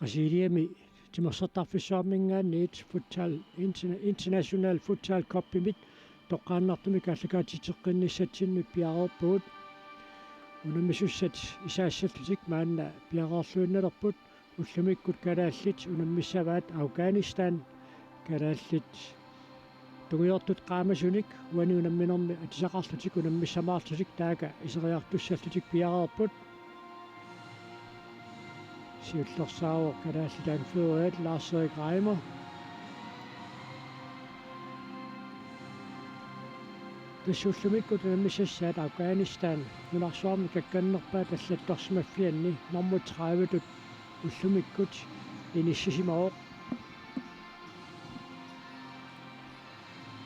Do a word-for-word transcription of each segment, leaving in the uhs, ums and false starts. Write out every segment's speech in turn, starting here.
Brasiliami timersortarfissuarminngaanniit futsal, interna-, International Futsal Cupimit toqqaannartumik aallakaatiteqqinnissatsinnut piareerpugut. Unammisussat isaassallutik maanna piareerluinnalerput, ullumikkut kalaallit unammissavaat Afghanistan. Kalaallit tungujortut qaamasunik uani unamminermi atisaqarlutik unammissamaarlutik taakku iseriartussallutik piareerput. Siullersaavoq kalaallit anføreriat Lars-Erik Reimer. Tassa ullumikkut unammissassaat Afghanistan nunarsuarmi kakkannerpaat allattorsimaffianni nummer tredive-tut ullumikkut inissisimavoq.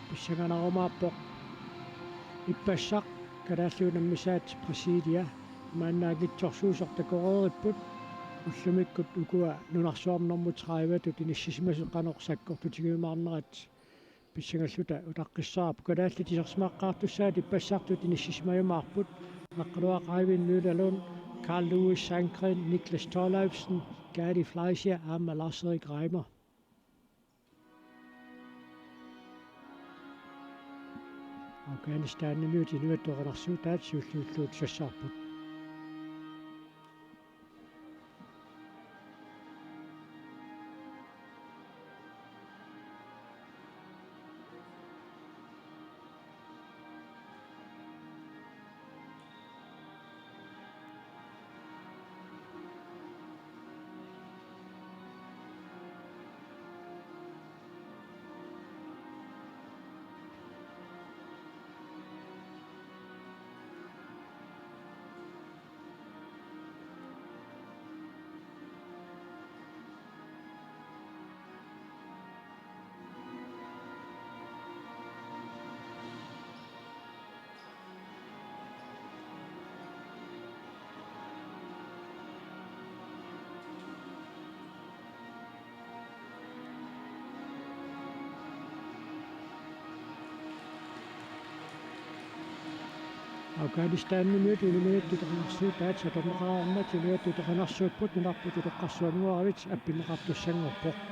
Pissanganarumaarpoq ippassaq, kalaallit unammisaat Brasilia maannaanngitsorsuusoq takoreeripput. Ullumikkut ukua nunarsuarmi nummer tredive-tut inissisimasut qanoq sakkortutigiumaarnerat pissangalluta utaqqissaarput. Kalaallit isersimaqqaartussaat ippassartut inissisimajumaarput. Aqqaluaq Eivind Møller Lund, Carl Louis Sandgren, Niklas Thorleifsen, Gadi Fleischer aamma Lars-Erik Reimer. Afghanistanimiut inuiattut erinarsuutaat siulliullugu sassarput. Afghanistanimiut inuiattut erinarsuutaat atorneqareermat inuiattut erinarsuupput, nunarput utoqqarsuannguaravit appinneqartussanngorpoq.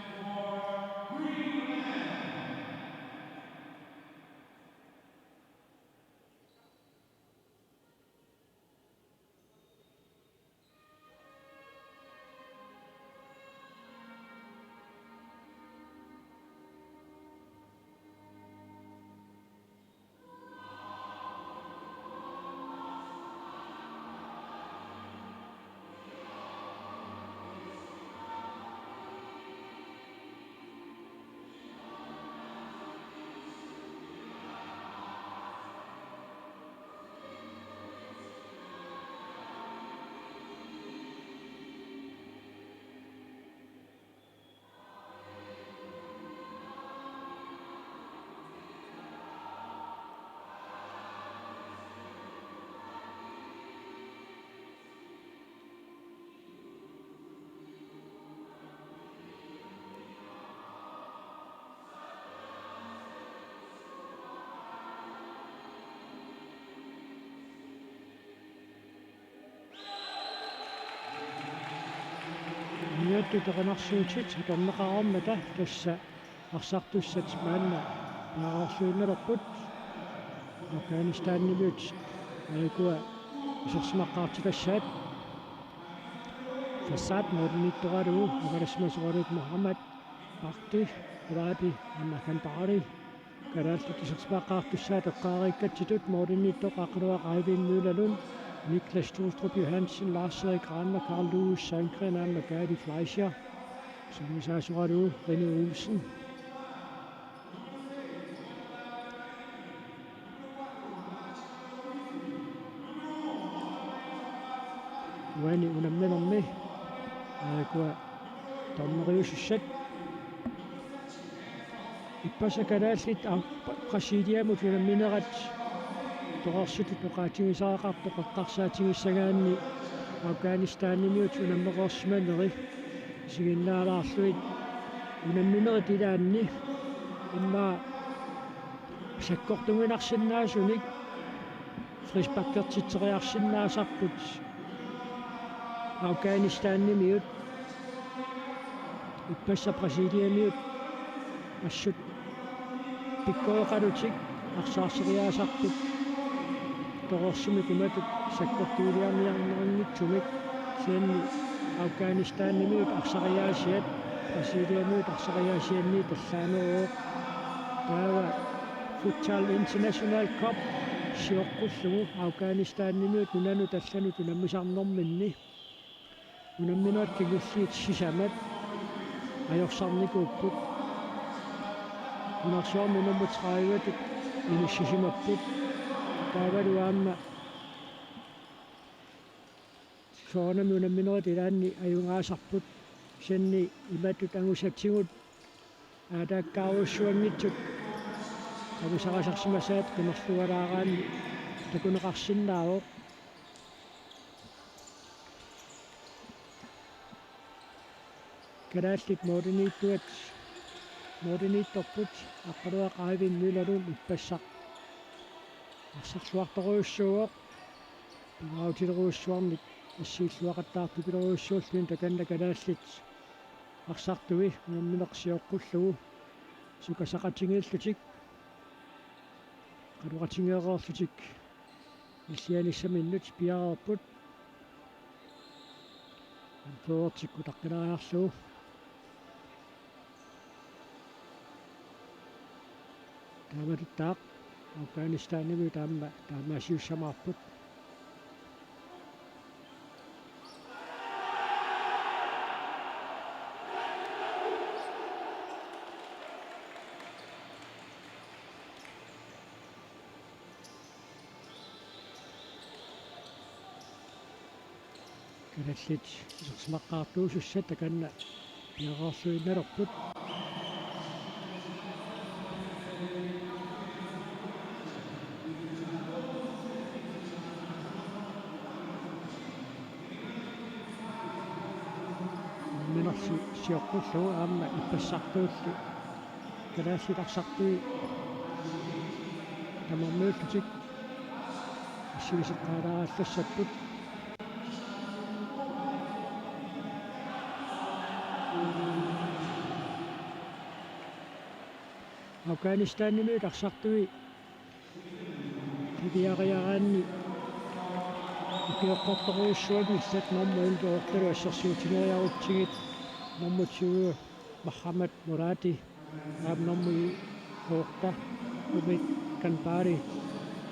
Inuiattut erinarsuutit atorneqareermata tassa arsartussat maanna piareerluinnalerput. Afghanistanimiut aajuku isersimaqqaartitassaat. Farsad målimiittoralugu angalassimasoralugu Muhammad Bakti, Rabi, Anna Kandari. Kalaallit isersimaqqaartussaat eqqaareerikkatsitut målimiittoq Aqqaluaq Eivind Møller Lund, Niklas Tulstrup Johansen, Lars-Erik Reimer, Carl Louis Sandgren aamma Gadi Fleischer. Sungiusaasoralugu Rene Olsen. Uani unamminermi aajuku dommeriusussat. Ippassaq kalaallit Brasiliamut unamminerat torersutut oqaatigisariaqarpoq eqqarsaatigissagaanni Afghanistanimiut unammereersimaneri isiginnaalaarlugit unamminerit ilaanni immaqa sakkortuginarsinnaasunik frisparkertitseriarsinnaasarput Afghanistanimiut ippassaq Brasiliamiut assut pikkoreqalutik arsaarseriaasarput torersumik imatut sakkortuiliarniarneranngitsumik kisianni Afghanistanimiut arsariaasiat Brasiliamiut arsariaasianni tallaaneruvoq. Taava Futsal International Cup sioqqullugu Afghanistanimiut nunanut allanut unammisarnerminni unamminerit kingulliit sisamat ajorsarnikuupput. Nunarsuarmi nummer tredive-tut inissisimapput. Taavalu aamma soorunami unamminerit ilaanni ajugaasarput. Kisianni imatut angusatigut aataakkaarujussuanngitsut avisarisarsimasaat qimerlualaaraanni takuneqarsinnaavoq. Kalaallit mooriniittuat mooriniittorput Aqqaluaq Eivind Møllerlund ippassaq arsarluartorujussuuvoq. Pingaarutilerujussuarnik assiilluaqattaartupilerujussuullutik takanna kalaallit arsartui unammineq sioqqullugu sukasaqatigiillutik qaluqatigeereerlutik illianissaminnut piareerput. Anførerikkut taqqilariarlugu. Taamatuttaaq Afghanistanimi taama taamaasiussamaarput. Kalaallit isersimaqqaartuusussat takanna piareerluinnalerput. Unamminersi sioqqullugu aamma ippassartuulli kalaallit arsartui tamarmiullutik assigiseqqaalaarallassapput. Afghanistanimiut arsartui qiviariaraanni ukioqqortorujussuanngillat normu elleve-ortalu assersuutigereerutsigit normu tyve Mohammad Muradi aamma normu otte Umid Kanbari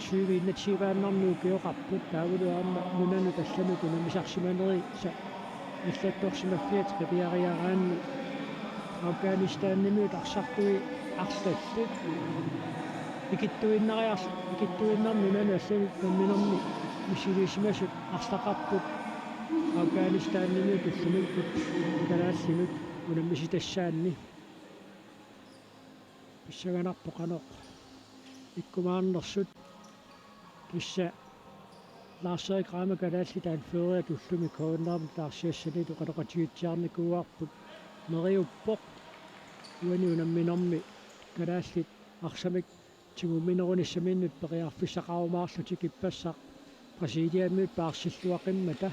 tyve enogtyve-annarmi ukioqarput taavalu aamma nunanut allanut unammisarsimaneri sa- allattorsimaffiat qiviariaraanni Afghanistanimiut arsartui arlallit ikittuinnariar- ikittuinnarmik nunanut allanut namminermi misiliisimasut arlaqarput Afghanistanimiut ullumikkut kalaallinut unammisitassaanni. Pissanganarpoq qanoq ikkumaarnersut. Tassa Lars-Erik Reimer kalaallit anførerit ullumi K N R-mut taarsiassanilu oqaloqatigitsiarnikuuarput. Neriuppoq uani unamminermi kalaallit arsamik tigumminerunissaminnut periarfissaqarumaarlutik ippassaq Brasiliamiut paarsilluaqimmata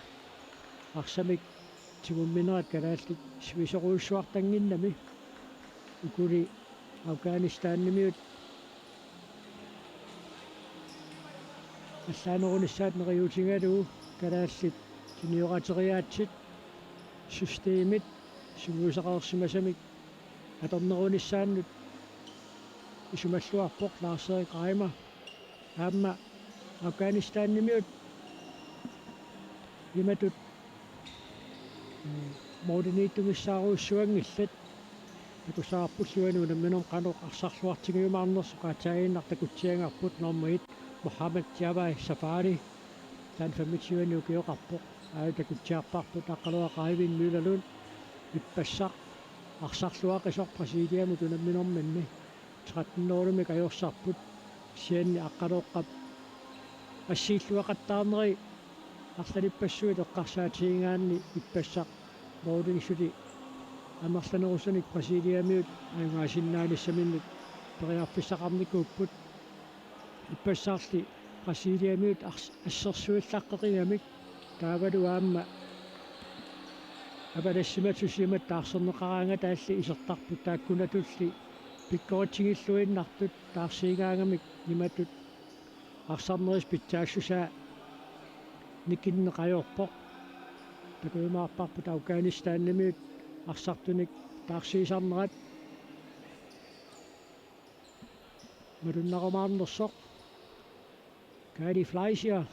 arsamik tigumminerat kalaallit sivisoorujussuartannginnami. Ukuli Afghanistanimiut allaanerunissaat neriuutigalugu kalaallit tunioraateriaatsit systemit sungiusaqarsimasamik atornerunissaannut isumalluarpoq Lars-Erik Reimer. Aamma Afghanistanimiut imatut mooriniittumissaarujussuanngillat. Takussavarpullu uani unamminermi qanoq arsarluartigiumaarnersoq, aatsaannguaq takutsiagarput normu et Mohammad Jawad Safari, taanna femogtyve-anni ukioqarpoq. Aajuna takutsiarparput Aqqaluaq Eivind Møllerlund ippassaq arsarluaqisoq Brasiliamut unamminerminni. tretten nul-imik ajorsarput, kisianni Aqqalooqqap assiilluaqattaarneri arlalippassuit eqqarsaatigigaanni ippassaq målini suli amerlanerusunik Brasiliamiut ajugaasinnaanissaminnik periarfissaqarnikuupput. Ippassarli Brasiliamiut ars-, assersuillaqqeqigami, taavalu aamma avalassimasusimat taarserneqaraangataalli isertarput, taakkunatulli pikkoritsigilluinnartut taarsiigaangamik imatut arsarnerisa pitsaassusaa nikinneq ajorpoq. Takujumaarparput Afghanistanimiut arsartunik taarsiisarnerat. Malunnarumaarnersoq. Kaali Fleischer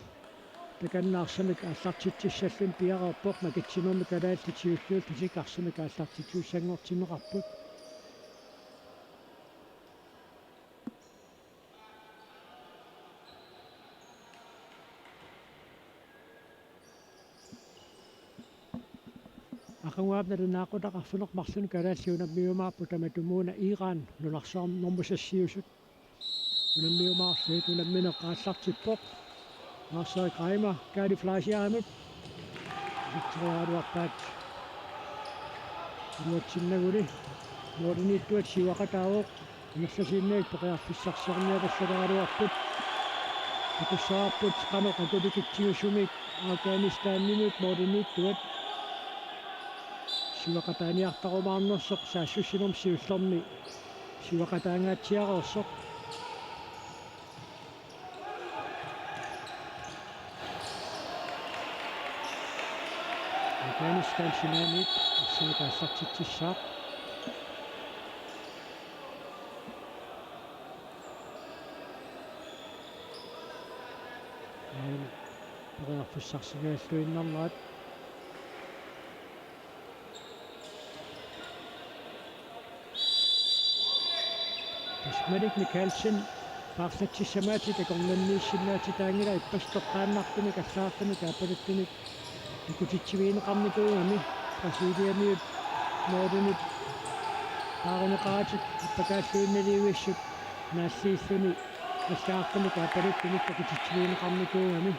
takanna arsamik aallartitsissalluni piareerpoq, makitsinermi kalaallit siulliullutik arsamik aallartitsissanngortinneqarput. Aqaguaap nalunaaqutaq arfineq-marlunut kalaallit unammiumaarput, tamatumuuna Iran nunarsuarmi normu seksiusut unammiumaarlugit. Unammineq aallartippoq. Lars-Erik Reimer Kaali Fleischerimut iserteriaraluarpaat. Iluatsinnaguli målimiittuat siuaqataavoq. Ingerlasiinnavik periarfissarsiorniartallaraluarput. Takussavarput qanoq akulikitsigisumik Afghanistanimiut målimiittuat siuaqataaniartarumaarnersoq, saassussinermi siullermi siuaqataangaatsiareersoq. Afghanistan sinaaniit arsamik aallartitsissaaq. Aana periarfissarsigalluinnarnerat. Tassa Malik Mikaelsen paarlatsissamaatit akornanniissinnaatitaanngilaq, ippassaq toqqaannartumik allagartamik aappaluttunik takutitsivigineqarnikuugami. Brasiliamiut målinut paarineqaratik appakaalluinnaliivissut naalliilluni allagartamik aappaluttunik takutitsivigineqarnikuugami.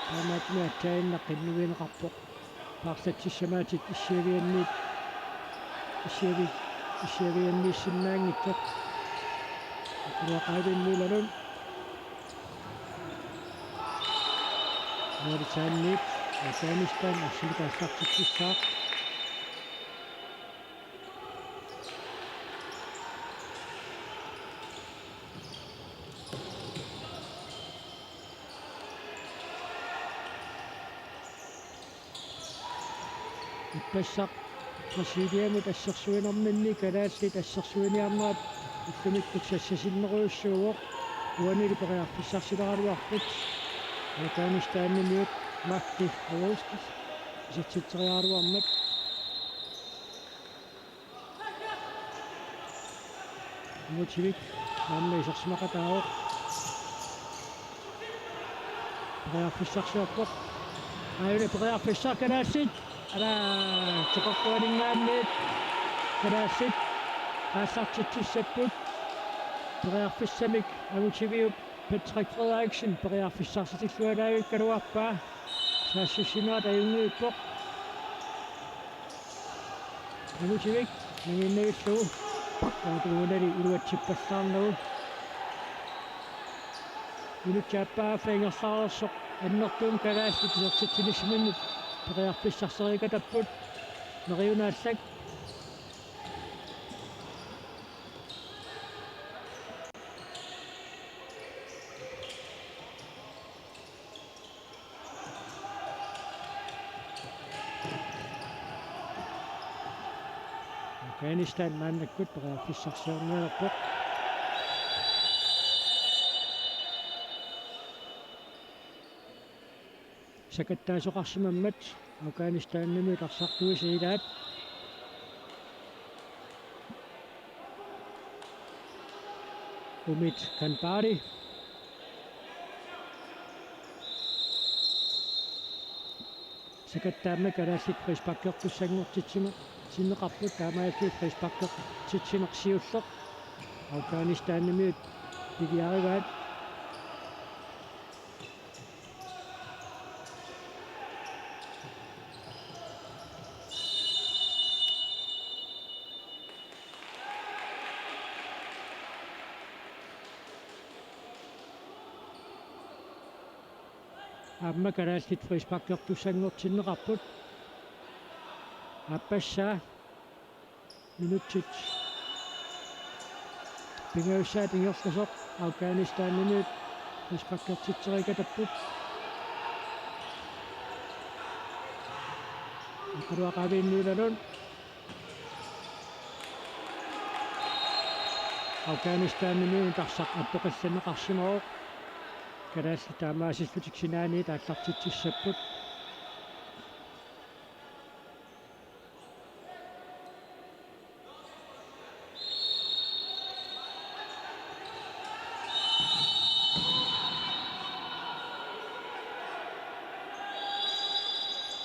Taamaattumik aatsaannaq qinnuigineqarpoq. Paarlatsissamaatit issiavianniit, issiavi-, issiavianniissinnaanngitsut. Aqaguaqaavinniilalun. Mauritaniat Afghanistan arsamik aallartitsissaaq. Ippassaq Brasiliamut assersuinerminni kalaallit assersuiniarnerat ullumikkut sassasinnerujussuuvoq. Uanili periarfissarsileraluarput. Afghanistanimiut Mahdi Awolski isertitseriaraluarmat. Angutivik maanna isersimaqataavoq. Periarfissarsiorpoq. Aajuna periarfissaq, kalaallit. Ala, toqortuaninngaanniit kalaallit aallartitsissapput. Periarfissamik Angutiviup Patrick Frederiksen periarfissarsitilluaraavikkaluarpaa. Saassussinerat ajunngiippoq. Angutivik nangiinnarlugu. Taava tungaanali iluatsippallaarnagu. Minutsit aappaa affaa ingerlareersoq annertuumik kalaallit isertitsinissaminnut periarfissarsiorikatapput. Neriunaallak. Afghanistan maannakkut periarfissarsiornialerpoq. Sakattaasoqarsimammat Afghanistanimiut arsartuisa ilaat. Umid Kanbari. Sakattaammat kalaallit frisparkertussanngortitsineq-, -tinneqarput, taamaalillutik frisparkertitsineq siulleq. Afghanistanimiut pigiarivaat. Aamma kalaallit frisparkertussanngortinneqarput. Aappassaa minutsit pingajussaat ingerlasoq Afghanistanimiut frisparkertitserikatapput. Aqqaluaq Eivind Møller Lund. Afghanistanimiut arsaq attoqqillanneqarsimavoq. Kalaallit taamaasillutik sinaaniit aallartitsissapput.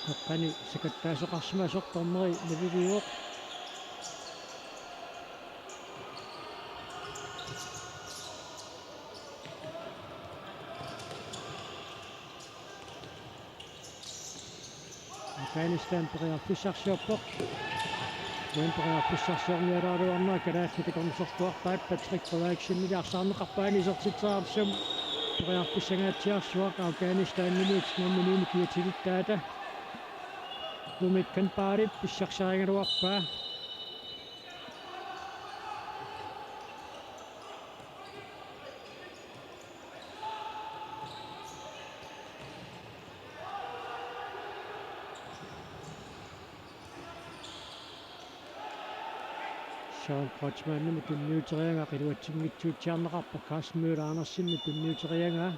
Toqqani sakattaasoqarsimasoq dommeri naviviuvoq. Afghanistan periarfissarsiorpoq. Uani periarfissarsiorniaraluarnera kalaallit takorloorluarpaat. Patrick Frederiksenip arsaarneqarpaani isertitseriarluni periarfissangaatsiarsuaq Afghanistanimiit nummer ni-mut kiatilittaata. Umid Kanbarip pissarsiarigaluarpaa. Søren Kreutzmannimut tunniuteriaraa iluatsinngitsuutsiarneqarpoq, Carsten Møller Andersenimut tunniuteriaraa.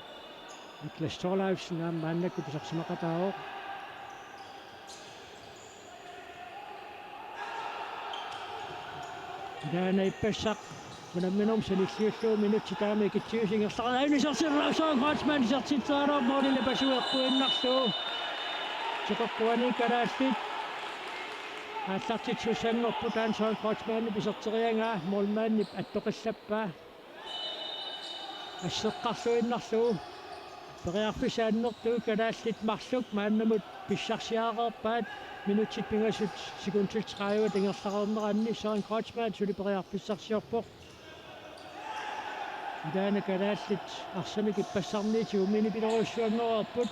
Niklas Thorleifsen aamma maannakkut pisarsimaqataavoq. Ilaana ippassaq unamminermi sanilliullugu minutsit taama ikitsigisut ingerlareerluni isertitseraa Søren Kreutzmann isertitseriaraluarpoq, målini pasuerpuinnarlugu. Toqqaannartumik kalaallit aallartitsissanngorput, taanna Søren Kreutzmannip iserteriaraa målmandip attoqqillappaa. Asseqqarluinnarlugu. Periarfissat annertuut kalaallit marluk maannamut pissarsiareerpaat, minutsit pingasut sekundit tredive ingerlareerneranni. Søren Kreutzmann suli periarfissarsiorpoq. Ilaana kalaallit arsamik ippassarniittut umiinipilorujussuanngoreerput.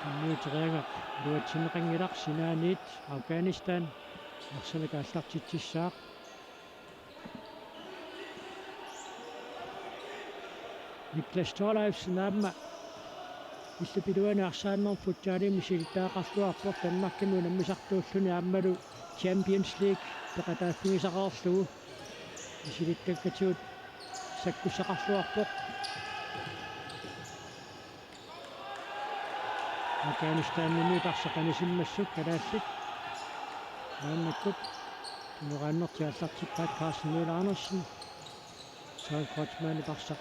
Tunniuteriaraa iluatsinneqanngilaq, sinaaniit Afghanistan arsamik aallartitsissaaq. Niklas Thorleifsen aamma illup iluani arsaannermut futsalimi misilittagaqarluarpoq, Danmarkimi unammisartuulluni aammalu Champions League peqataaffigisaqarlugu misilittakkatigut sakkussaqarluarpoq. Afghanistanimiut arsaq anisimmassuk kalaallit maannakkut imeqaannartik aallartippaat. Carsten Møller Andersen Søren Kreutzmannip arsaq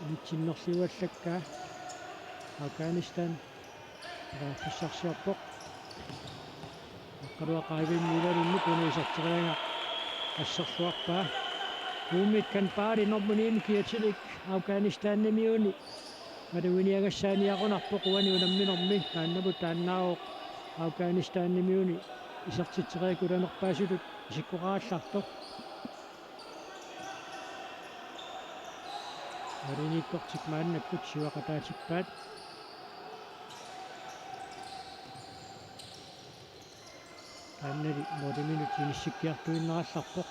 unitsinnerliuallakkaa. Afghanistan periarfissarsiorpoq. Aqqaluaq Eivind Møller Lundip una iserteriaraa asserluarpaa. Umid Kanbari nummer ni-mut kiatilik Afghanistanimiuni maluginiagassaaniarunarpoq uani unamminermi, maannamut taannaavoq Afghanistanimiuni isertitseriaraa kulanarpaasutut isikkoqarallartoq. Maluginiikkortik maannakkut siuaqataatippaat. Taannali måliminut inissikkiartuinnarallarpoq.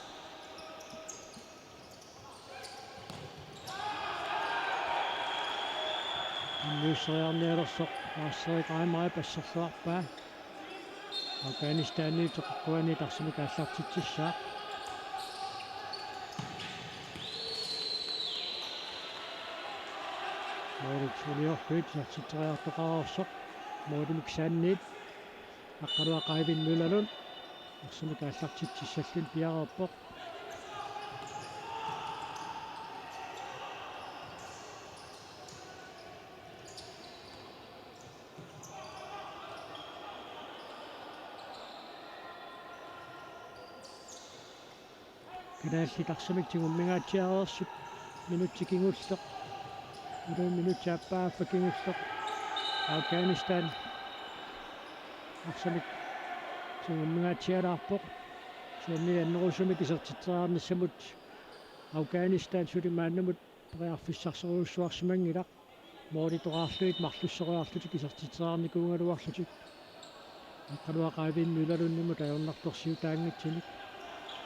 Tunniusseriarnialersoq Lars-Erik Reimer asserluarpaa. Afghanistani toqqaannartumik aallartitsissaaq. Målit uniorlutik isertitseriartoqareersoq målimik saanniit. Aqqaluaq Eivind Møller Lund arsamik aallartitsissalluni piareerpoq. Kalaallit arsamik tigumminngatsiareersut, minutsi kingulleq. Ulu minutsi aappaa kingulleq. Afghanistan arsamik tigumminngatsialaarpoq. Siummi annerusumik isertitseriarnissamut Afghanistan suli maannamut periarfissarsiorujussuarsimanngilaq. Målitoraarlugit marlussoriarlutik isertitseriarnikuugaluarlutik. Aqqaluaq A V Møllerlundimut ajornartorsiutaanngitsunik.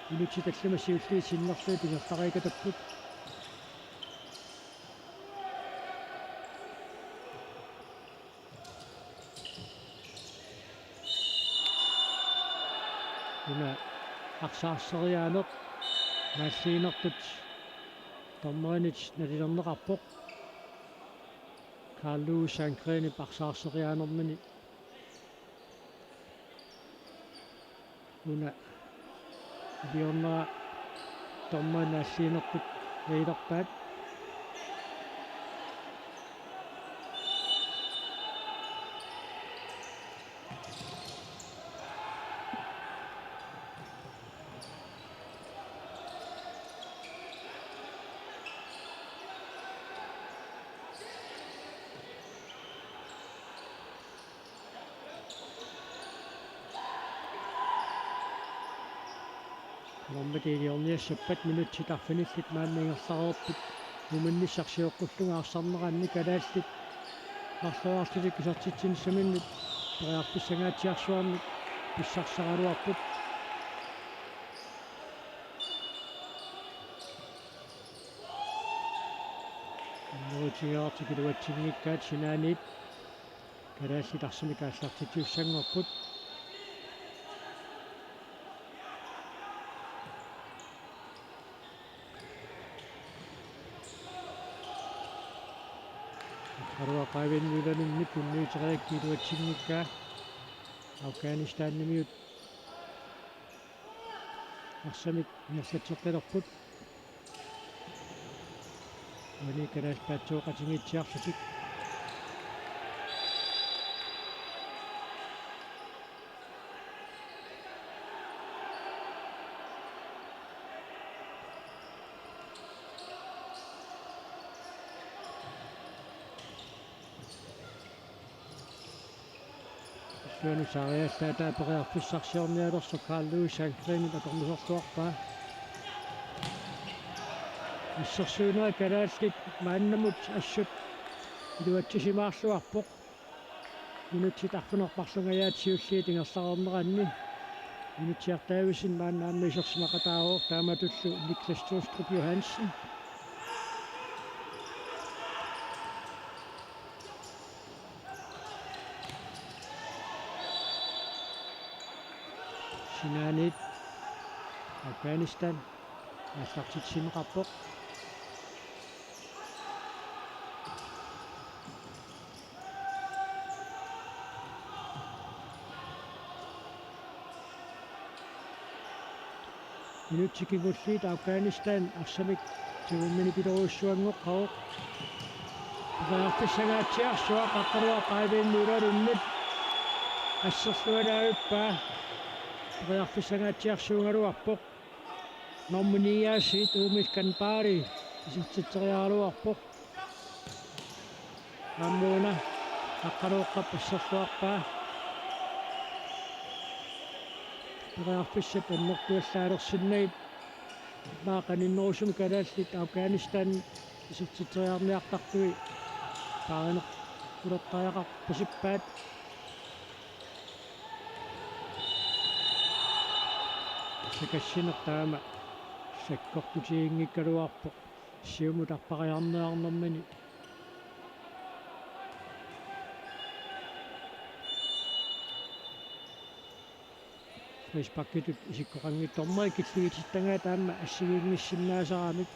Minutsit tallimat siulliit sinnerlugit ingerlariikatapput. Una arsaarseriaaneq naalliinertut dommerinit nalilerneqarpoq. Carl Louis Sandgrenip arsaarseriaanermini una iliornera dommerit naalliinertut nalilerpaat. Qanormita iliorniassappat, minutsit arfinillit maanna ingerlareerput. Uminnissaq sioqqullunga arsarneranni kalaallit marloriarlutik isertitsinissaminnut periarfissangaatsiarsuarnik pissarsisaraluarput. Annerutigiartik iluatsinngikkaat sinaaniit. Kalaallit arsamik aallartitsisussanngorput. Aqqaluaq A V Møllerlundip unnuuteriakkut iluatsinngikkaa Afghanistanimiut arsamik ingerlatseqqilerput. Uani kalaallit paatsooqatigiitsiarlutik. Illuanut saariallaataa periarfissarsiornialersoq Carl Louis Sandgrenip akornuserluarpaa. Assersuinerit kalaallit maannamut assut iluatsisimaarluarpoq. Minutsit arfineq-marlungajaat siulliit ingerlareerneranni. Minutsit artaavisinnit maanna aamma isersimaqataavoq, taamatullu Niklas Toostrup Johansen. Sinaaniit Afghanistan aallartitsineqarpoq. Minutsit kingulliit Afghanistan arsamik tigumminik ilorujussuanngoqqavoq. Periarfissangaatsiarsuaq Aqqaluaq A V Møllerlundip asserlualaavippaa. Periarfissangaatsiarsuugaluarpoq. Nummer ni-aasiit Umil Kanbari isertitseriaraluarpoq. Aamma una Aqqaluoqqap asserluarpaa. Periarfissat annertuallaalersinnagit. Maani qaninnerusumik kalaallit Afghanistan isertitseriarniartartui paarineq ulertariaqarpasippaat. Sakassineq taama sakkortutiginngikkaluarpoq siumut appariarniarnermini. Frisparkitut isikkoqanngitsoq, dommerit killiffigittagaat aamma assigiinngissinnaasaramik.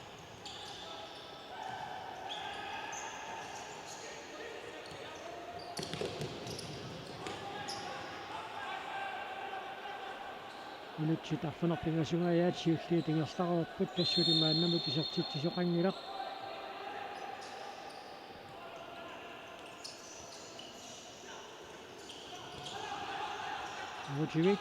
Minutsit arfineq-pingasungajaat siulliit ingerlareerput, tassa suli maannamut isertitsisoqanngilaq. Vucevic.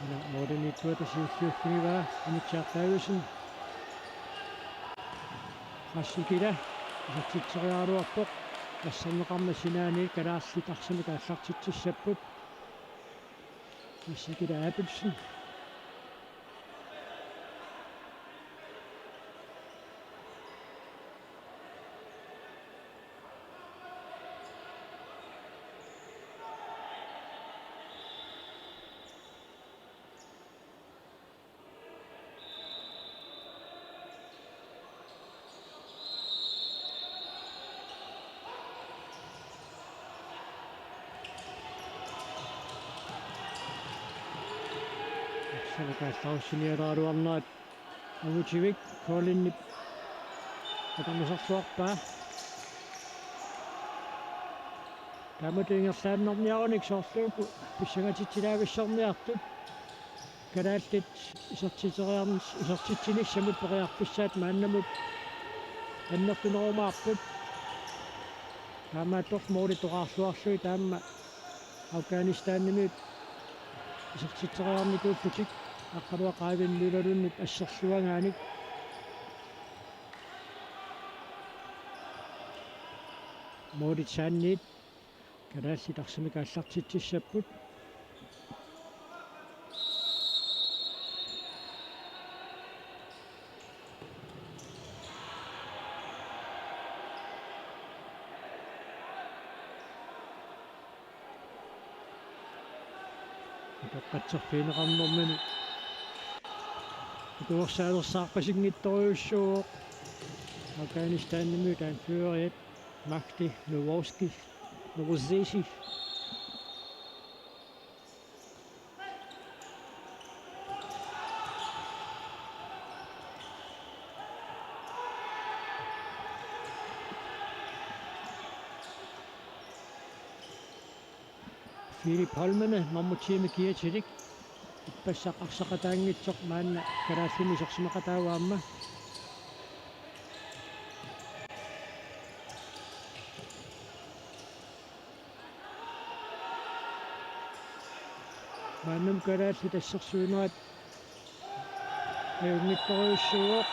Målimiittuata siulliuffigivaa Anik Davidsen. Qassikila isertitseriaraluarpoq. Asserneqarmat sinaaniit kalaallit arsamik aallartitsissapput. Qassikila Abelsen. Arsamik aallarissiniaraluarnerat Avutivik Kolinip atornersorluarpaa. Taamatut ingerlaannarniarunik soorlu uku pissangatitsilaavissorniartut. Kalaallit isertitseriarn-, isertitsinissamut periarfissaat maannamut annertunerumaarput. Taamaattorli måli toqqarluarlugit taama Afghanistanimiut isertitseriarnikuullutik Aqqaluaq Eivind Møllerlundip asserluagaanut. Målit saanniit kalaallit arsamik aallartitsissapput. Utoqqatserfigineqarnermini utuorsaalersarpasinngitsorujussuuvoq Afghanistanimiut anføreriat Mahdi Nowrozki, Nowrozshi. Philip Holmene nummer ti-mi kiatilik. Ippassaq arsaqataanngitsoq maanna kalaallinik isersimaqataavoq aamma. Maannamut kalaallit assersuinerat ajunngitsorujussuuvoq.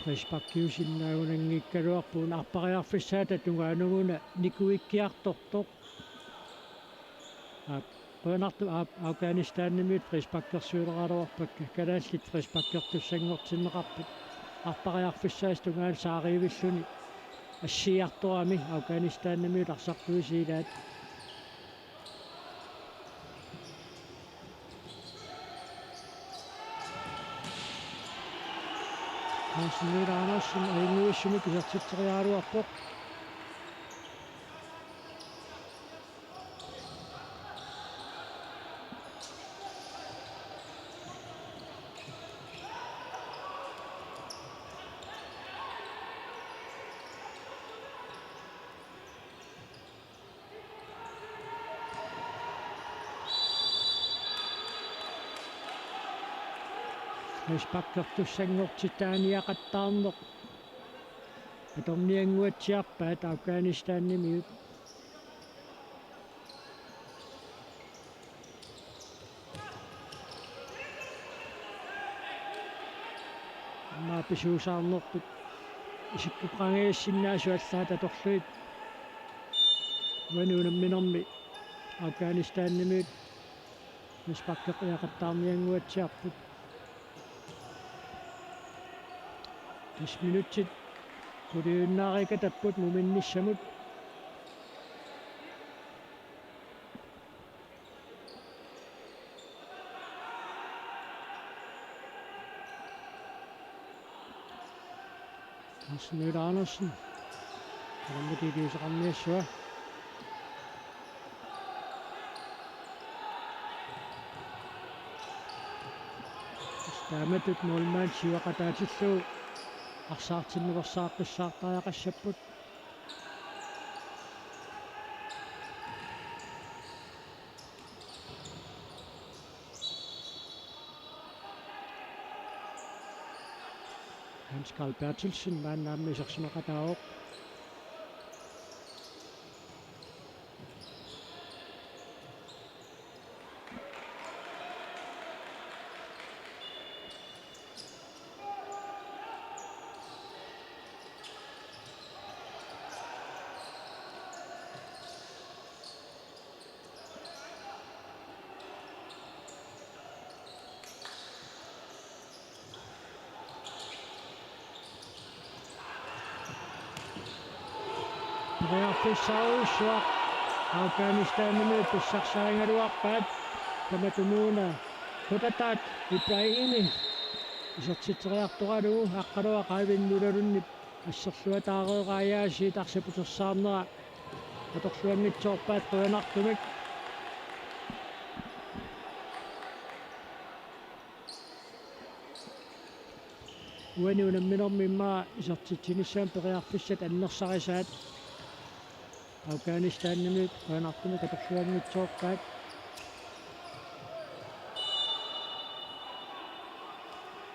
Frisparkiusinnaagunanngikkaluarput, appariarfissaata tungaanut una nikuikkiartortoq. Aap, qujanartumik aap, Afghanistanimiut frisparkersuileraluarpakka, kalaallit frisparkertussanngortinneqarput. Appariarfissaasa tungaanut saariivilluni assiiartorami Afghanistanimiut arsartuisiilaat. Hans Møller Andersen ajunngivissumik isertitseriaraluarpoq. Frisparkertussanngortitaaniaqattaarneq atorniannguatsiarpaat Afghanistanimiut. Aamma pisuusaarnerput isikkoqangajassinnaasoq allaat atorlugit. Uani unamminermi Afghanistanimiut frisparkeqiaqattaarniannguatsiarput. Tassa minutsit quliuinnaareerikatapput muminnissamut. Hans Møller Andersen. Qanormita iliuuseqarniassava. Taamatut målmand siuaqataatillugu arsaartinneqassaaqqissaartariaqassapput. Hans Karl Berthelsen maanna aamma isersimaqataavoq. Periarfissarujussuaq Afghanistanimi pissarsiarigaluarpaat, tamatumuuna Khudadat Ibrahimi isertitseriartoralugu Aqqaluaq Eivind Møllerlundip asserluataareeraat aasiit arsaq putersaarnera atorluanngitsoorpaat qujanartumik. Uani unamminermi immaqa isertitsinissamut periarfissat annersarisaat Afghanistanimi qujanartumik atorluanngitsoorpaat.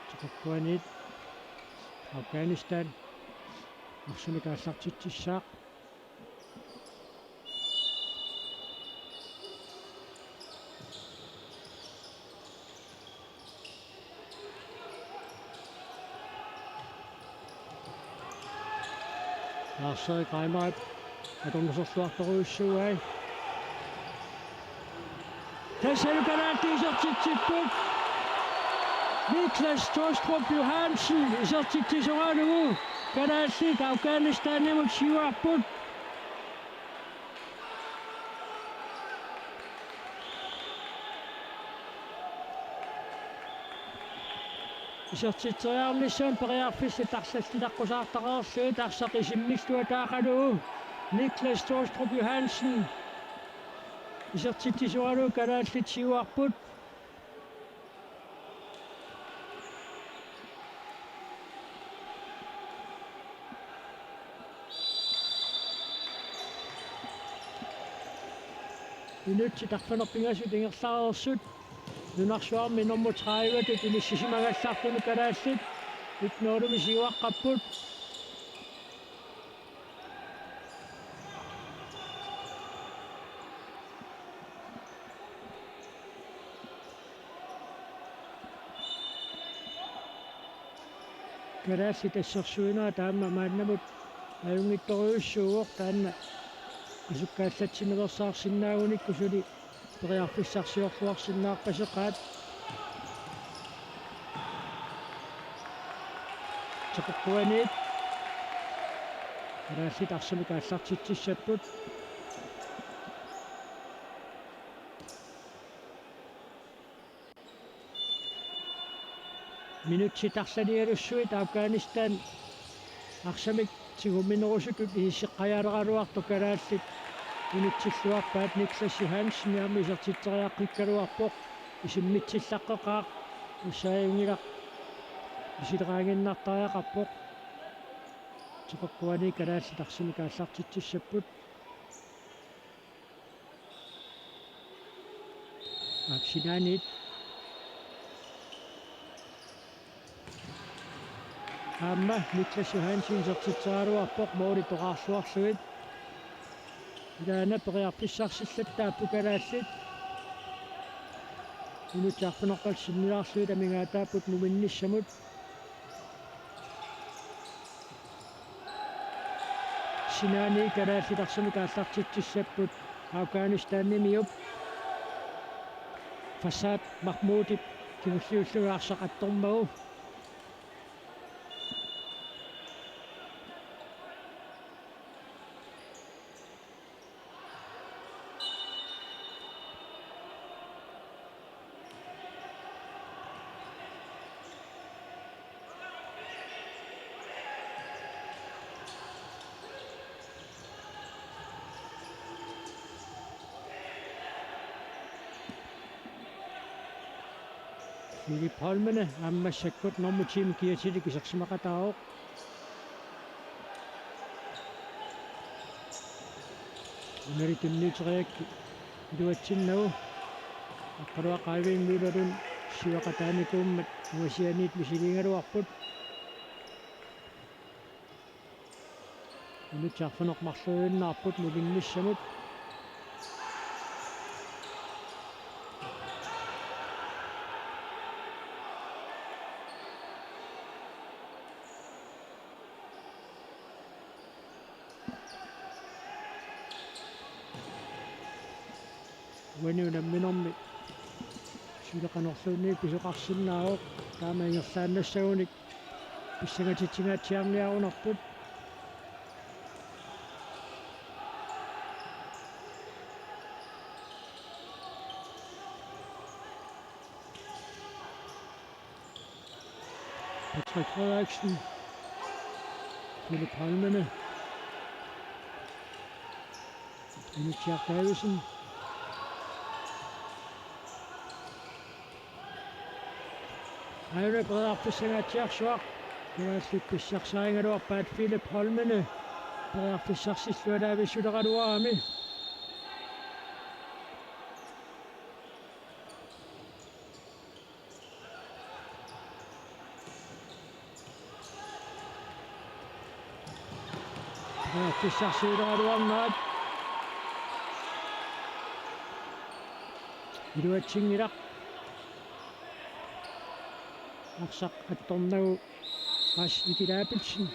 Tiqukkuaniit Afghanistan arsamik aallartitsissaaq. Arsaq Reimer atornuserluartorujussuuai. Tassalu kalaallit isertitsipput. Niklas Tolstrup Johansen isertitsisoralugu kalaallit Afghanistanimut siuarput. Isertitseriarnissamut periarfissat arlallit naqqusaartaqarlugit arsaq isimmilluataaqalugu Niklas Tolstrup Johansen isertitsisoralugu kalaallit siuarput. Minutsit arfineq-pingasut ingerlareersut nunarsuarmi nummer tredive-tut inissisimagallartuni kalaallit et-nul-imi siuaqqapput. Kalaallit assersuinerat aamma maannamut ajunngitsorujussuuvoq, taanna asukkaallatsinnaveersaarsinnaagunikku suli periarfissarsiorluarsinnaarpaseqaat. Tiqukkuaniit kalaallit arsamik aallartitsissapput. Minutsit arlalialussuit Afghanistan arsamik tigumminerusutut inisseqqajaaleraluartoq kalaallit initsilluarpaat. Niklas Johansen aamma isertitseriaqqikkaluarpoq, isimmitsillaqqeqaaq, tassaajunngilaq isileraanginnartariaqarpoq. Tiqukkuaniit kalaallit arsamik aallartitsissapput. Aapsinaaniit. Aamma Niklas Johansen isertitseriaraluarpoq, mooli toqaarluarlugit. Ilaana periarfissarsillattaapput kalaallit. Minutsit arfineq-pingasut sinnilaarlugit amigaataapput muminnissamut. Sinaani kalaallit arsamik aallartitsissapput Afghanistanimiut. Farzad Mahmoudip kingulliullugu arsaq attormagu. Philip Holmene aamma massakkut nummer ti-mik kiatilik isersimaqataavoq. Unali tunniuteriakkit iluatsinnagu Aqqaluaq Eivind Møllerlund siuaqataanikuummat ungasianiit misiliigaluarput. Minutsit arfineq-marluinnaapput muminnissamut. Uani unamminermi suli qanorluunniit pisoqarsinnaavoq, taama ingerlaannassagunik pissangatitsinngaatsiarniarunarput. Patrick Frederiksen. Philip Holmene. Dennis Schack Davidsen. Aajuna periarfissangaatsiarsuaq. Kalaallit pissarsiarigaluarpaat Philip Holmene. Periarfissarsilluarami. Periarfissarsiuleruaannarput. Iluatsinngilaq. Arsaq attornagu Mads Egede Abelsen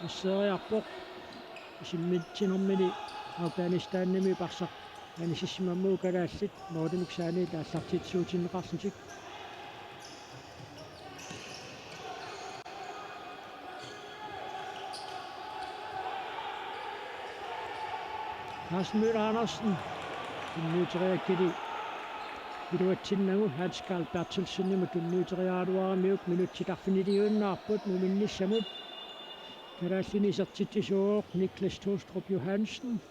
arseeriarpoq. Isimmitsinermini Afghanistanimi arsaq anisissimammagu kalaallit målimik saaniit aallartitsisuutinneqarlutik. Carsten Møller Andersen tunniuteriakkili iluatsinnagu Hans Karl Berthelsenimut tunniuteriaraluaramiuk. Minutsit arfiniliuinnaapput muminnissamut. Kalaallinik isertitsisuuvoq Niklas Tostrup Johansen.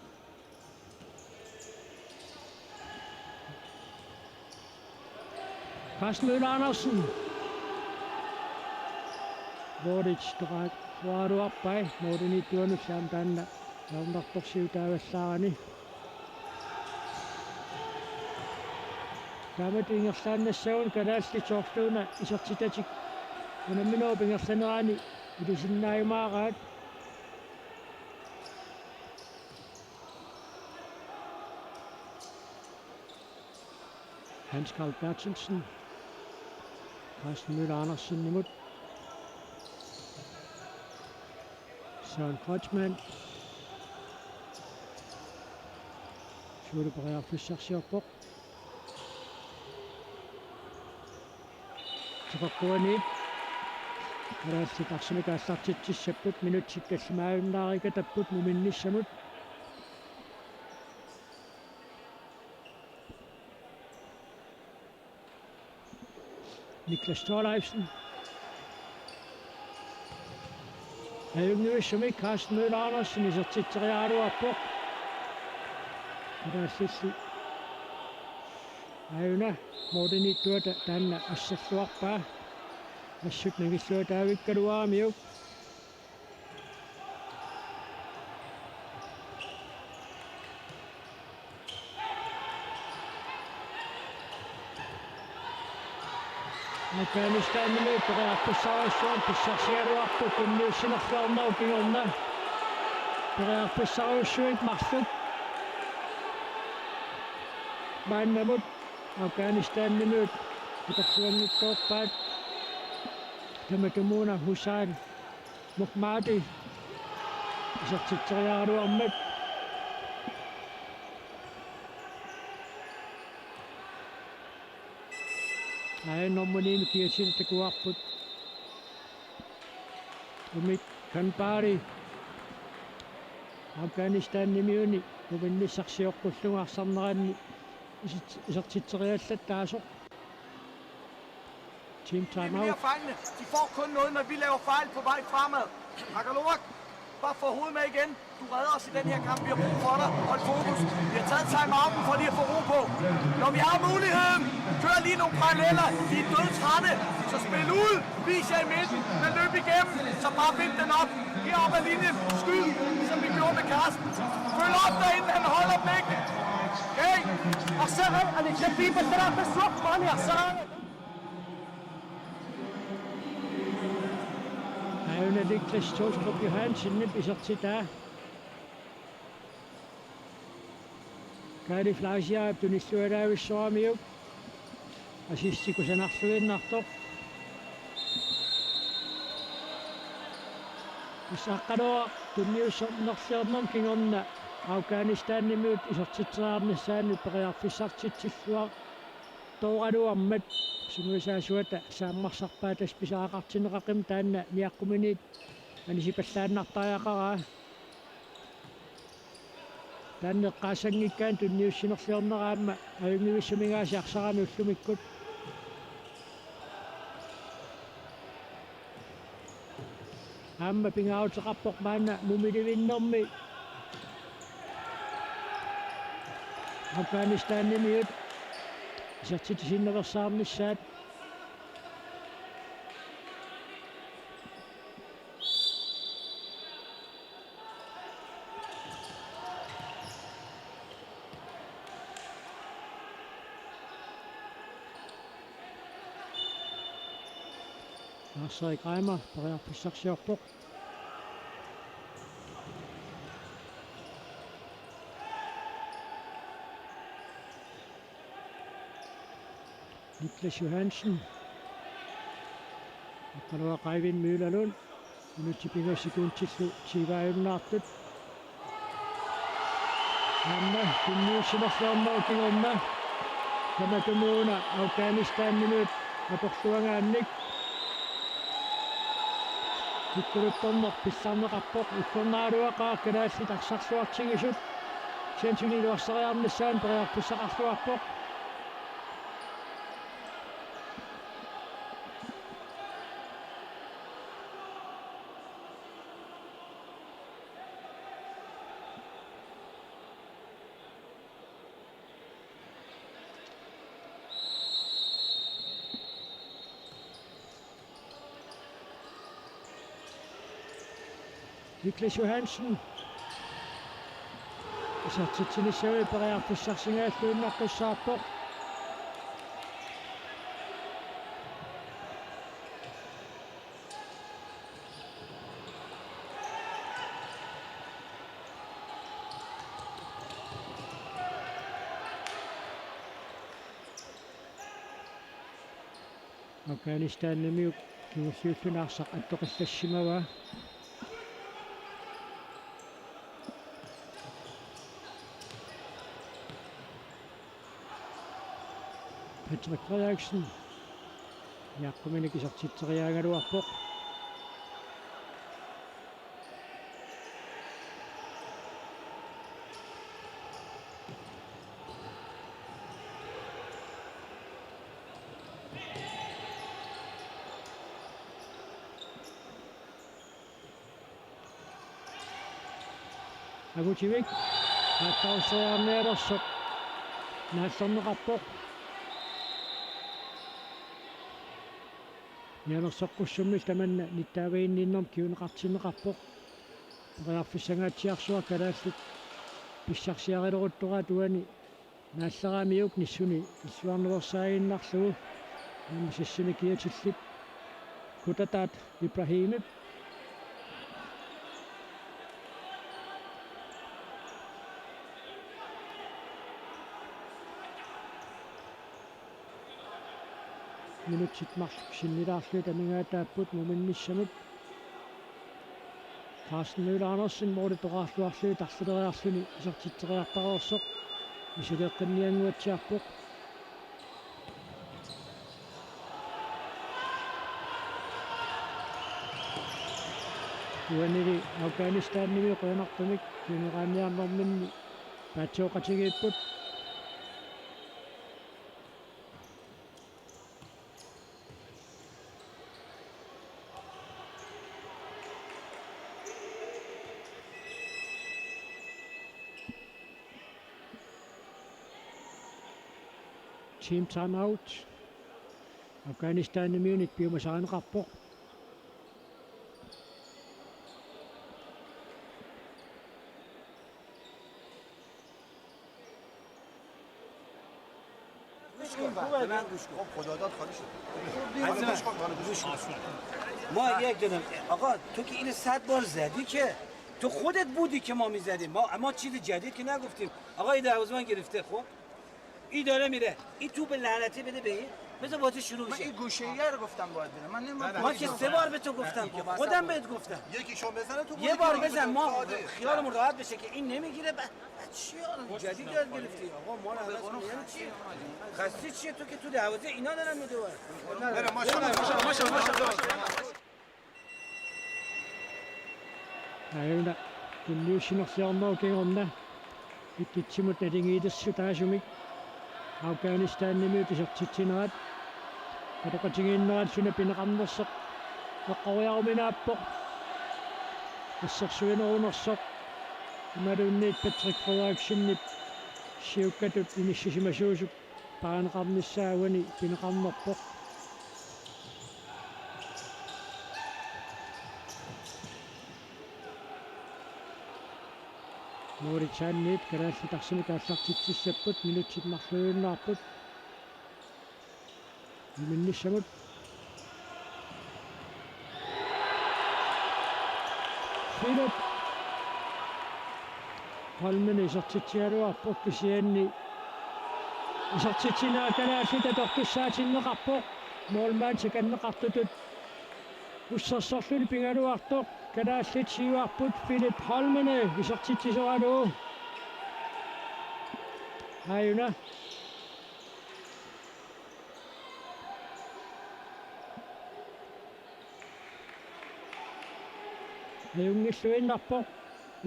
Carsten Møller Andersen. Målip toqaruaruarpai, målimiittuanut saam taanna ajornartorsiutaavallaarani. Taamatut ingerlaannassagunik kalaallit soorluuna isertitatik unamminerup ingerlanerani ilisinnaajumaaqqaat. Hans Karl Berthelsen. Carsten Møller Andersenimut. Søren Kreutzmann. Suli periarfissarsiorpoq. Tipaqqua ni. Kalaallit arsamik aallartitsissapput, minutsit tallimaajunnaarikatapput muminnissamut. Niklas Thorleifsen. Ajunngivissumik Carsten Møller Andersen isertitseriaraluarpoq. Kalaallit aajuna målimiittuata taanna asserluarpaa. Assut nangilluataavikkaluaramiuk. Afghanistanimiut periarfissarujussuarmik pissarsiaraluarput tunniussinerluarnerup kingorna. Periarfissarujussuit marluk maannamut Afghanistanimiut atorluanngitsoorpaat. Tamatumuuna Hussain Mohammadi isertitseriaraluarmat. Aajuna nummer ni-mik kiatsilik takuarput. Umid Khanbari Afghanistanimiuni muminnissaq sioqqullugu arsarneranni isit-, isertitseriallattaasoq. Team time out. Fejlene. De får kun noget, når vi laver fejl på vej fremad. Hakalowak, bare få hovedet med igen. Du redder os i den her kamp. Vi har brug for dig. Hold fokus. Vi har taget time-outen for lige at få ro på. Når vi har muligheden, kør lige nogle paralleller. De er dødtrætte, så spil ud. Vis jer i midten, men løb igennem. Så bare vind den op. Herop ad linjen. Skyd, som vi gjorde med Carsten. Følg op derinde. Han holder blikket. Hey, Arsenal, allez, Khabib, Arsenal, Arsenal. Aajuna Niklas Tostrup Johansenip isertitaa. Kaali Fleischerip tunillualaavissoramiuk. Assistikku sanarluinnartoq. Isaaqqaluaq tunniussusernermi kingorna Afghanistanimiut isertitseriarnissaanut periarfissartitsilluartooraluarmat sungiusaasuata saammarsarpaa tassa pisariaqartinneqaqimmat taanna niaqquminiit anisipallaannartariaqaraa. Taanna eqqaassanngikkaanni tunniussinerliornera aamma ajunngivissumik aasiit arsarami ullumikkut. Aamma pingaaruteqarpoq maanna mumilivinnermi Afghanistanimiut isertitsisinnaveersaarnissaat. Lars-Erik Reimer periarfissarsiorpoq. Niklas Johansen. Aqqaluaq Eivind Møller Lund. Minutsit pingasut sekundillu tyve-ajunnaartut. Aamma tunniussinerliornerup kingorna tamatumuuna Afghanistanimiut atorluagaannik. Kikkuluttorneq pillarneqarpoq, ikkornaraluaqaaq kalaallit arsarluartigisut. Kisianni iluarsariarnissaanut periarfissaqarluarpoq. Niklas Johansen. Isertitsinissami periarfissarsigalluinnaqqissaarpoq. Afghanistanimiut kingulliulluni arsaq attoqqillassimavaa. Patrick Frederiksen. Niaqquminik isertitseriaagaluarpoq. Angutivik aatsaagiarnialersoq naallerneqarpoq. Nialersoqqussummillu tamanna nittaavaginninnermut kinguneqartinneqarpoq. Periarfissangaatsiarsuaq kalaallit pissarsiarileruttoraat uani naalleramiuk nissuni illuarnersaaginnarlugu. Aamma Sisimiut kiatillit Kutataat Ibrahimip. Minutsit marluk sinnilaarlugit amigaataapput muminnissamut. Carsten Møller Andersen målip toqqaarluarluni tarlileriarluni isertitseriartareersoq misileeqqinniannguatsiarpoq. Uanili Afghanistanimi qujanartumik kinguneqaanniarnerminni paatsoqatigiipput. Team timeout. Afghanistanimiunit piumasarineqarpoq. Ма як дэнэ. Ага, туки или сад бар зэди ке. تو خودت بودی که ما می‌زدیم. ما، ما چیز جدید که نگفتیم. آقای دروازه‌بان گرفته، خب. این داره میره. این توپ لعنتی بده به این. بذار بازی شروع من این بشه. گوشه‌ای رو گفتم باید بده. من نمی‌دونم. من که سه بار به تو گفتم که. خودم بهت گفتم. یکیشون بزنه تو یه بار بودی بزن، ما ساده. خیالمون راحت بشه که این نمیگیره. بعد، بعد چی یارو جدید یاد گرفتی؟ آقا، ما رو عوض کن. یعنی چی؟ خسته چیه تو که تو دروازه اینا دارن می‌دوئن؟ بریم، ماشاءالله، ماشاءالله، ماشاءالله. Aajuna tulliussinerliornerup kingorna ittutsimut naligiilersiutaasumik Afghanistanimiut isertitsinerat atoqatigiinnerat suna pineqarnersoq eqqoriaruminaappoq. Assersuinerunersoq imaluunniit Patrick Frederiksenip siukkatut inissisimasuusut paaneqarnissaa uani pineqarnerpoq. Mauritaniat kalaallit arsamik aallartitsissapput, minutsit marluiunnaarput. Muminnissamut. Philip Holmene isertitsigaluarpoq, kisianni isertitsinera kalaallit atortussaatinneqarpoq. Målmand tikanneqartutut ussersorluni pigaluartoq. Kalaallit siuarput, Philip Holmene isertitsisoralugu. Aajuna. Ajunngilluinnarpoq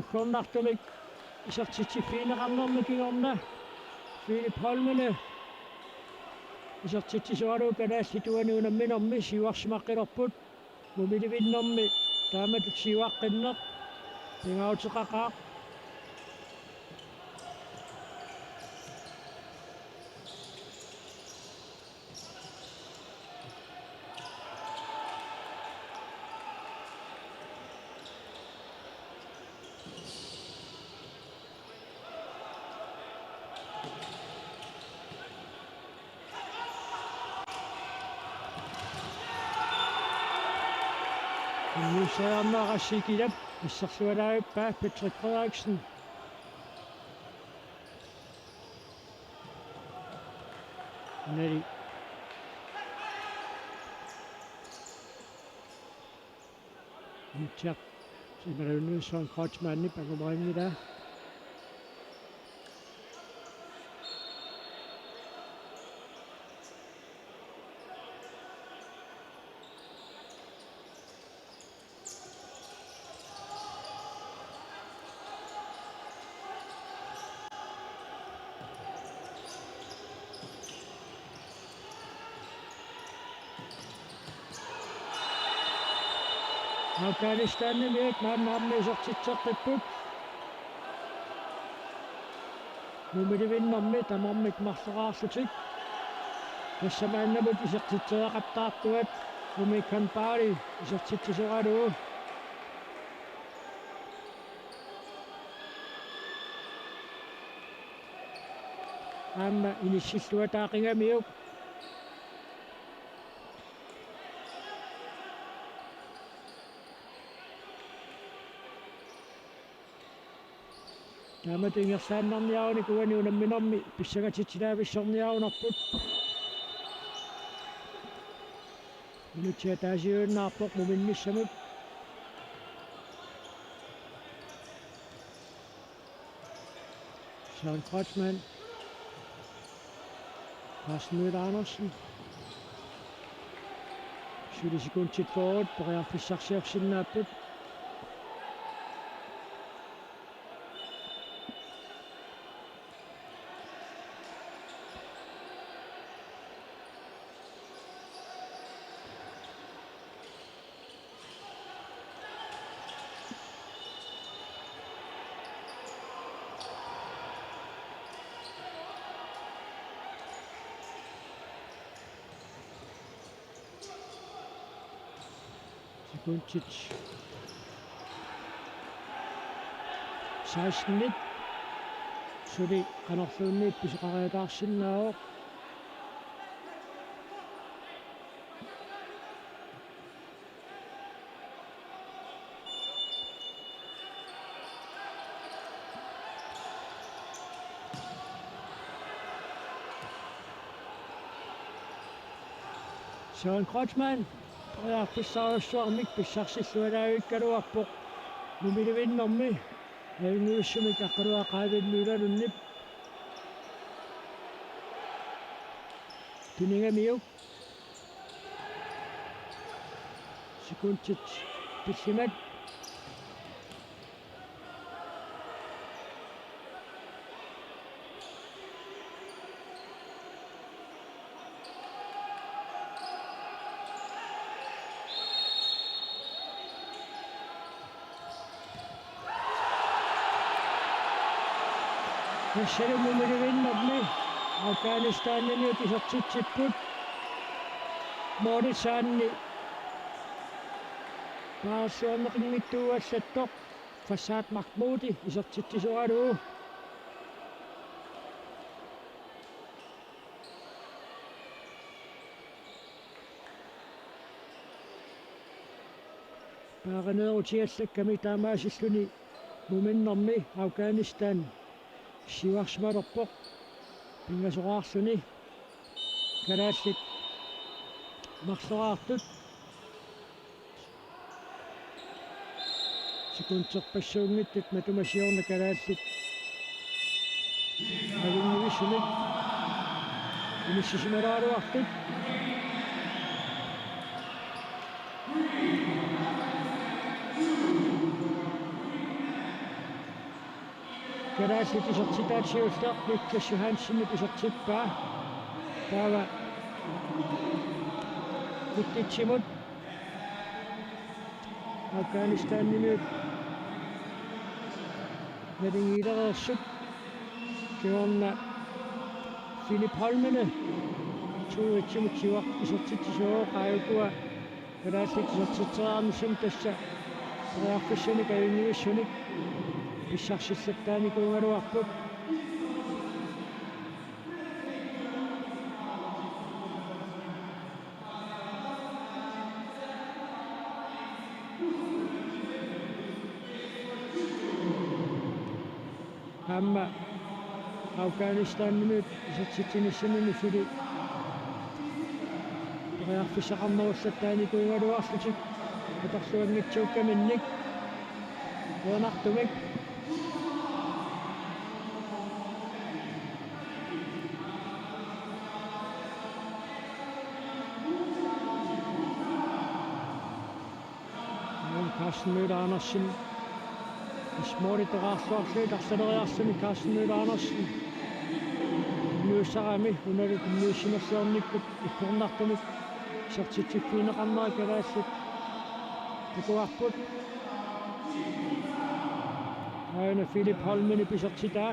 uggornartumik isertitsiffigineqarnermi kingorna Philip Holmene isertitsisoralugu. Kalaallit uani unamminermi siuarsimaqqilerput. Mumilivinnermi taamatut siuaqqinneq pingaaruteqaqaaq. Unnuusseriarneq Rassi Kilap assersualaavippaa, Patrick Frederiksen. Nali. Mitchell. Simaluunniit Søren Kreutzmannip angumerinngilaa. Afghanistanimiut maannamut isertitseqqipput. Mumilivinnermi tamarmik marloraarlutik. Tassa maannamut isertitseriaqattaartuat Umi Khanbari isertitsisoralugu. Aamma inissilluataaqigamiuk. Taamatut ingerlaannarniarunik uani unamminermi pissangatitsilaavissorniarunarput. Minutsit ataasiuinnaarpoq muminnissamut. Søren Kreutzmann. Carsten Møller Andersen. Suli sekundit fyrre periarfissarsiorsinnaapput. Sekundit seksten. Suli qanorluunniit pisoqariataarsinnaavoq. John Kreutzmann periarfissarujussuarmik pissarsillualaavikkaluarpoq nummer elleve-nngormi, ajunngivissumik Aqqaluaq Qaavin Møller-Lundip. Tuningamiuk. Sekundit pillimat. Tassalu nummer elleve-nngormi Afghanistanimiut isertitsipput. Målip saanni paarsuarneqinngitsuugallattoq Farzad Mahmoudi isertitsisoralugu. Paarineerutigallakkami taamaasilluni nummer elleve-nngormi Afghanistan siuarsimalerpoq. Pingasoraarluni kalaallit marloraartut. Sekunderpassuunngitsut matuma siorna kalaallit avinnguisumik inissisimalaaraluartut. Kalaallit isertitaat siulleq Niklas Johansenip isertippaa. Taava Kuttitsimut Afghanistanimiut naligiilereersut. Kingorna Philip Holmene to-etsimut siuar isertitsisuuvoq, aajuku kalaallit isertitseriarnissami tassa periarfissanik ajunngivissunik pissarsillattaanikuugaluarput. Aamma Afghanistanimiut isertitsinissaminut suli periarfissaqarnerullattaanikuugaluarlutik atorluanngitsuukkaminnik qujanartumik. Carsten Møller Andersen. Målip toqqaarluarlugit arlaleriarluni Carsten Møller Andersen. Nuussarami unalu tunniussinerliornikkut iggornartumik isertitsiffigineqarnera kalaallit takuarput. Aana Philip Holmenip isertitaa.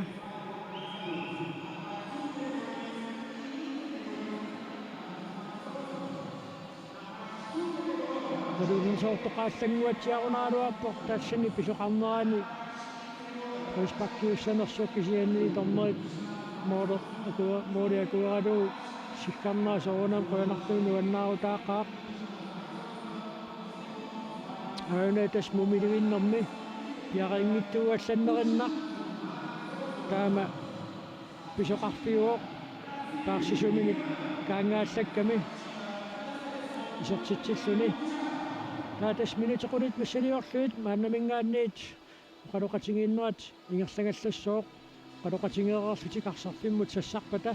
Nalunngisoortoq qaallannguatsiarunaraluarpoq tassani pisoqarnerani frisparkiussanersoq, kisianni dommerit måli aku-, måli akueralugu sikkarnera soorunami qujanartumik nuannaarutaaqaaq. Aana tassa nummer elleve-nngormi piareerinngitsuuallannerinnaq. Taama pisoqarfiuvoq paarsisuminik kaanngaallakkami isertitsilluni. Taava tassa minutit qulit missiliorlugit maannaminngaanniit oqaloqatigiinnerat ingerlagallassooq, oqaloqatigeereerlutik arsarfimmut sassarpata.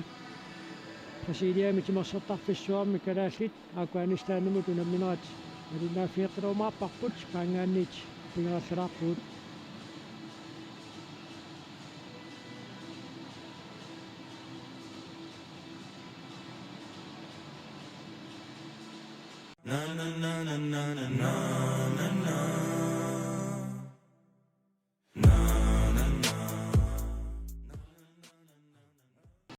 Brasiliami timersortarfissuarmi kalaallit Afghanistanimut unamminerat malinnaaffigeqqilerumaarparput, maanngaanniit pigerallalaarpugut.